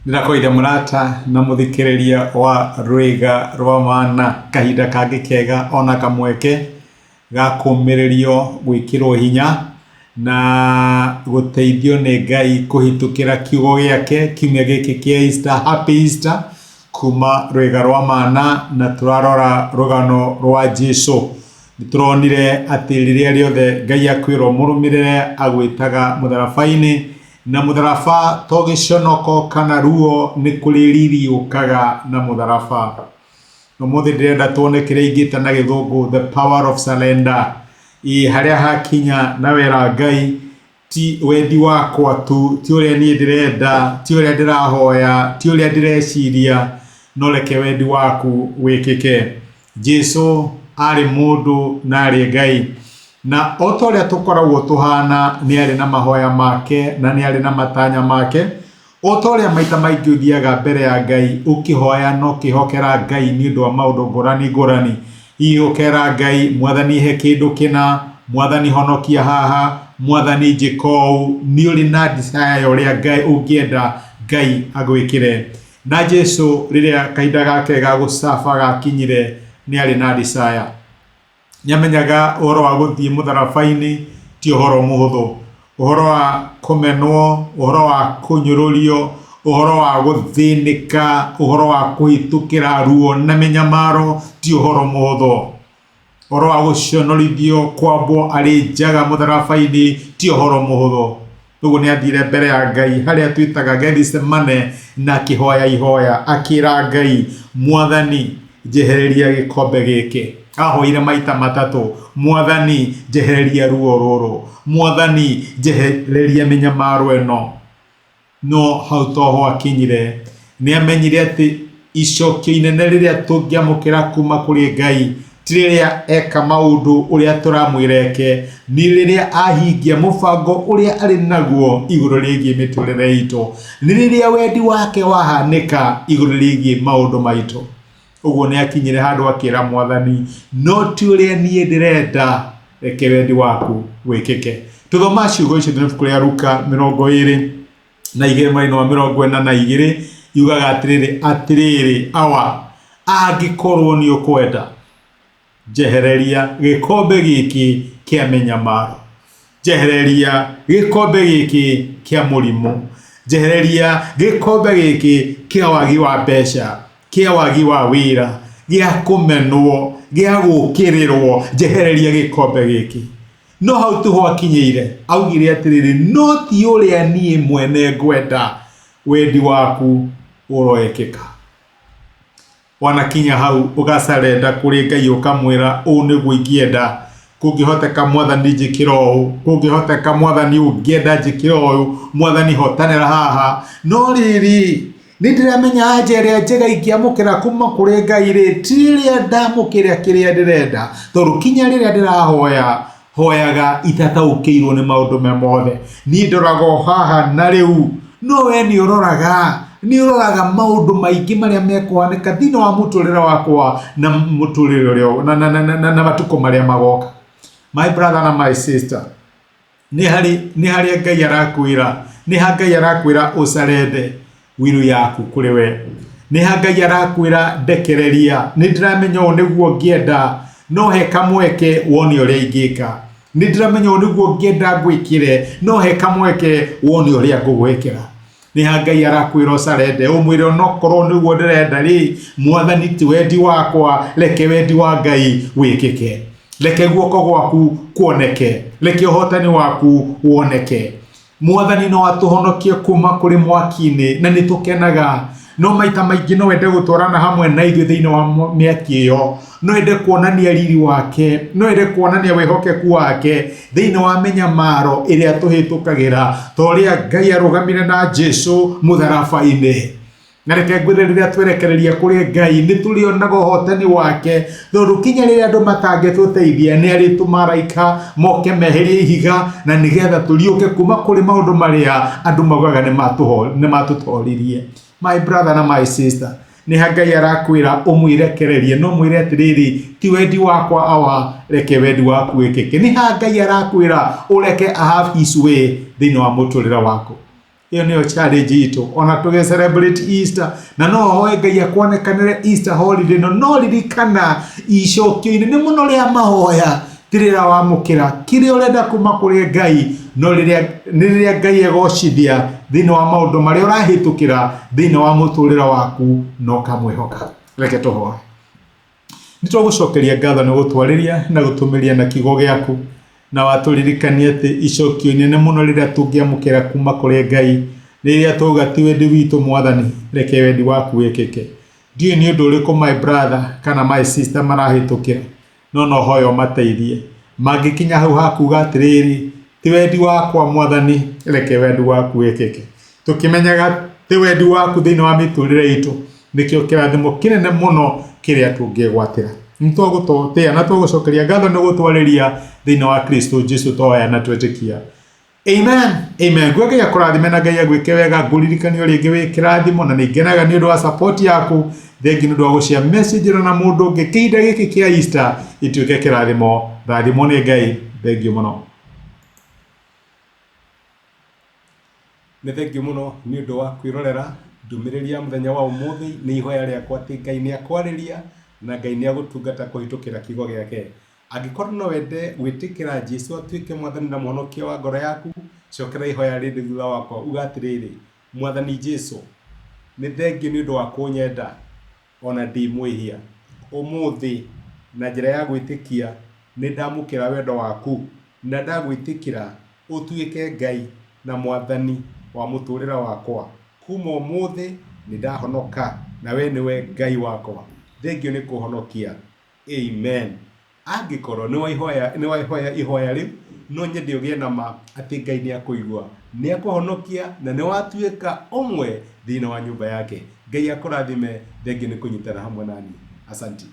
Ndĩrakũgeithia mũrata na mũthikĩrĩria wa Rwĩga rwa Mana, kahinda kangĩ kega ona kamweke ga kũmĩrĩrio, gwĩkĩrwo hinya na gũteithio nĩ Ngai kũhĩtũkĩra kiugo gĩake kiumia gĩkĩ kĩa Easter. Happy Easter kuma Rwĩga rwa Mana, na tũrarora rũgano rwa Jesu. Nĩ tũronire atĩ rĩrĩa rĩothe Ngai akwĩrwo mũrũmĩrĩre agwĩtaga mũtharaba-inĩ, na mũtharaba to gĩconoko kana ruo, nĩ kũrĩ riri ũkaga na mũtharaba. Ũmũthĩ ndĩrenda tuone kĩrĩa ingĩta na gĩthũngũ the power of surrender. Ĩ harĩa hakinya na wera Ngai ti wendi wakwa tu, ti ũrĩa niĩ ndĩrenda, ti ũrĩa ndĩrahoya, ti ũrĩa ndĩreciria, no reke wendi waku wĩkĩke. Jesu arĩ mũndũ na arĩ Ngai. Na o ta ũrĩa tũkoragwo tũhana, nĩ arĩ na mahoya make na nĩ arĩ na matanya make. O ta ũrĩa maita maingĩ ũthiaga mbere ya Ngai ũkĩhoya na ũkĩhokera Ngai nĩ ũndũ wa maũndũ ngũrani ngũrani. Hihi ũkera Ngai, Mwathani he kĩndũ kĩna, Mwathani honokia haha, Mwathani njĩka ũũ. Nĩ ũrĩ na desire ya ũrĩa Ngai ũngĩenda Ngai agwĩkĩre. Na Jesu rĩrĩa kahinda gake ga gũcaba gakinyire, nĩ arĩ na desire. Nĩ amenyaga ũhoro wa gũthiĩ mũtharaba-inĩ ti ũhoro mũhũthũ. Ũhoro wa kũmenwo, ũhoro wa kũnyũrũrio, ũhoro wa gũthĩnĩka, ũhoro wa kũhĩtũkĩra ruo na mĩnyamaro ti ũhoro mũhũthũ. Ũhoro wa gũconorithio, kwambwo arĩ njaga mũtharaba-inĩ ti ũhoro mũhũthũ. Ũguo nĩ athire mbere ya Ngai harĩa twĩtaga Gethisemane na akĩhoya ihoya akĩra Ngai, Mwathani njehereria gĩkombe gĩkĩ. Ahoire maita matatũ, Mwathani njehereria ruo rũrũ, Mwathani njehereria mĩnyamaro ĩno. No hau toho akinyire, nĩ amenyire atĩ icokio inene rĩrĩa tũngĩamũkĩra kuma kũrĩ Ngai ti rĩrĩa eka maũndũ ũrĩa tũramwĩra eke, nĩ rĩrĩa ahingia mũbango ũrĩa arĩ naguo igũrũ rĩgiĩ mĩtũrĩre itũ, nĩ rĩrĩa wendi wake wahanĩka igũrũ rĩgiĩ maũndũ maitũ. Ũguo nĩ akinyire handũ akĩra Mwathani, no ti ũrĩa niĩ ndĩrenda, reke wendi waku wĩkĩke. Tũthoma ciugo icio thĩinĩ wa ibuku rĩa Luka 22 mweri wa 42, yugaga atĩrĩrĩ, atĩrĩrĩ Awa, angĩkorwo nĩ ũkwenda, njehereria gĩkombe gĩkĩ kĩa mĩnyamaro, njehereria gĩkombe gĩkĩ kĩa mũrimũ, njehereria gĩkombe gĩkĩ kĩa wagi wa mbeca, kĩa wagi wa wĩra, gĩa kũmenwo, gĩa gũũkĩrĩrwo, njehereria gĩkombe gĩkĩ. No hau tiho akinyĩire, augire atĩrĩrĩ, no ti ũrĩa niĩ mwene ngwenda, wendi waku ũroekĩka. Wanakinya hau ũgacarenda kũrĩ Ngai ũkamwĩra ũũ nĩguo ingĩenda, kũngĩhoteka Mwathani njĩkĩra ũũ, kũngĩhoteka Mwathani ũngĩenda njĩkĩra ũyũ, Mwathani hotanĩra haha. No rĩrĩ, nĩ ndĩramenya anja ĩrĩa njega ingĩamũkĩra kuma kũrĩ Ngai rĩ, ti rĩrĩa ndamũkĩra kĩrĩa ndĩrenda, tondũ kinya rĩrĩa ndĩrahoya, hoyaga itataũkĩirwo nĩ maũndũ me mothe. Niĩ ndoraga o haha na rĩu, no we nĩ ũroraga, nĩ ũroraga maũndũ maingĩ marĩa mekũhanĩka thĩinĩ wa mũtũrĩre wakwa na mũtũrĩre ũrĩa na, na, na, na, na, na matukũ marĩa magoka. My brother na my sister, nĩ harĩ nĩ harĩa Ngai arakwĩra, nĩ ha Ngai arakwĩra ũcarende wiru yaku kũrĩ we. Nĩ ha Ngai arakwĩra ndekereria, nĩ ndĩramenya ũũ nĩguo ngĩenda, no he kamweke wone ũrĩa ingĩka. Nĩ ndĩramenya ũũ nĩguo ngĩenda ngwĩkĩre, no he kamweke wone ũrĩa ngũgwĩkĩra. Nĩ ha Ngai arakwĩra ũcarende, ũmwĩre onokorwo nĩguo ndĩrenda rĩ, Mwathani ti wendi wakwa, reke wendi wa Ngai wĩkĩke. Reke guoko gwaku kuoneke, reke ũhotani waku woneke. Mwathani no atũhonokie kuma kũrĩ mwaki-inĩ na nĩ tũkenaga, no maita maingĩ no ende gũtwarana hamwe na ithuĩ thĩinĩ wa mĩaki ĩyo, no ende kuonania riri wake, no ende kuonania wĩhokeku wake thĩinĩ wa mĩnyamaro ĩrĩa tũhĩtũkagĩra, ta ũrĩa Ngai arũgamire na Jesu mũtharaba-inĩ. Na reke ngwĩre, rĩrĩa twerekereria kũrĩ Ngai nĩ tũrĩonaga ũhotani wake, tondũ kinya rĩrĩa andũ matangĩtũteithia nĩ arĩtũma araika moke meherie ihiga, na nĩgetha tũriũke kuma kũrĩ maũndũ marĩa andũ maugaga nĩ matũtoririe. My brother na my sister, nĩ ha Ngai arakwĩra ũmwĩrekererie, no mwĩre atĩrĩrĩ, ti wendi wakwa Awa, reke wendi waku wĩkĩke. Nĩ ha Ngai arakwĩra ũreke a have his way thĩinĩ wa mũtũrĩre waku. Ĩyo nĩyo challenge itũ ona tũgĩ celebrate Easter, na no hoe Ngai akwonekanĩre Easter holiday no no ririkana icokio inene mũno rĩa mahoya ti rĩrĩa wamũkĩra kĩrĩa ũrenda kuma kũrĩ Ngai, no rĩrĩa nĩ rĩrĩa Ngai egocithia thĩinĩ wa maũndũ marĩa ũrahĩtũkĩra thĩinĩ wa mũtũrĩre waku na ũkamwĩhoka. Reke tũhoe. Nĩ twagũcokeria ngatho nĩ gũtwarĩria na gũtũmĩria na kiugo gĩaku, na watũririkania atĩ icokio inene mũno rĩrĩa tũngĩamũkĩra kuma kũrĩ Ngai nĩ rĩrĩa twauga ti wendi witũ Mwathani, reke wendi waku wĩkĩke. Ndiũĩ nĩ ũndũ ũrĩkũ my brother kana my sister marahĩtũkĩra, no no hoya ũmateithie. Mangĩkinya hau ha kuga atĩrĩrĩ, ti wendi wakwa Mwathani, reke wendi waku wĩkĩke. Tũkĩmenyaga ti wendi waku thĩinĩ wa mĩtũrĩre itũ, nĩkĩo kĩrathimo kĩnene mũno kĩrĩa tũngĩgwatĩra. Nĩ twagũtĩa na twagũcokeria ngatho nĩ gũtwarĩria thĩinĩ wa Kristo Jesu twahoya na twetĩkia. Amen. Amen. Ngwe Ngai akũrathime na Ngai agwĩke wega. Ngũririkanie o rĩngĩ wĩ kĩrathimo na nĩ ngenaga nĩ ũndũ wa support yaku. Thengi nĩ ũndũ wa gũshare message ĩno na mũndũ ũngĩ kĩhinda gĩkĩ kĩa Easter ituĩke kĩrathimo. Rathimwo nĩ Ngai. Thengiũ mũno. Nĩ thengiũ mũno nĩ ũndũ wa kwĩrorera ndũmĩrĩri ya mũthenya wa ũmũthĩ. Nĩ ihoya rĩakwa atĩ Ngai nĩ akwarĩria na Ngai nĩ agũtungata kũhĩtũkĩra kiugo gĩake. Angĩkorwo no wende gwĩtĩkĩra Jesu atuĩke Mwathani na Mũhonokia wa ngoro yaku, cokera ihoya rĩrĩ thutha wakwa, uga atĩrĩrĩ, Mwathani Jesu, nĩ thengiũ nĩ ũndũ wa kũnyenda o na ndĩ mwĩhia. Ũmũthĩ, na njĩra ya gwĩtĩkia, nĩ ndamũkĩra wendo waku na ndagwĩtĩkĩra ũtuĩke Ngai na Mwathani wa mũtũrĩre wakwa. Kuma ũmũthĩ nĩ ndahonoka na we nĩwe Ngai wakwa. Thengiũ nĩ kũhonokia. Amen. Angĩkorwo nĩ wahoya ihoya rĩu, no nyende ũgĩe na ma atĩ Ngai nĩ akũigua, nĩ akũhonokia na nĩ watuĩka ũmwe thĩinĩ wa nyũmba yake. Ngai akũrathime, thengiũ nĩ kũnyitana hamwe naniĩ. Asanti.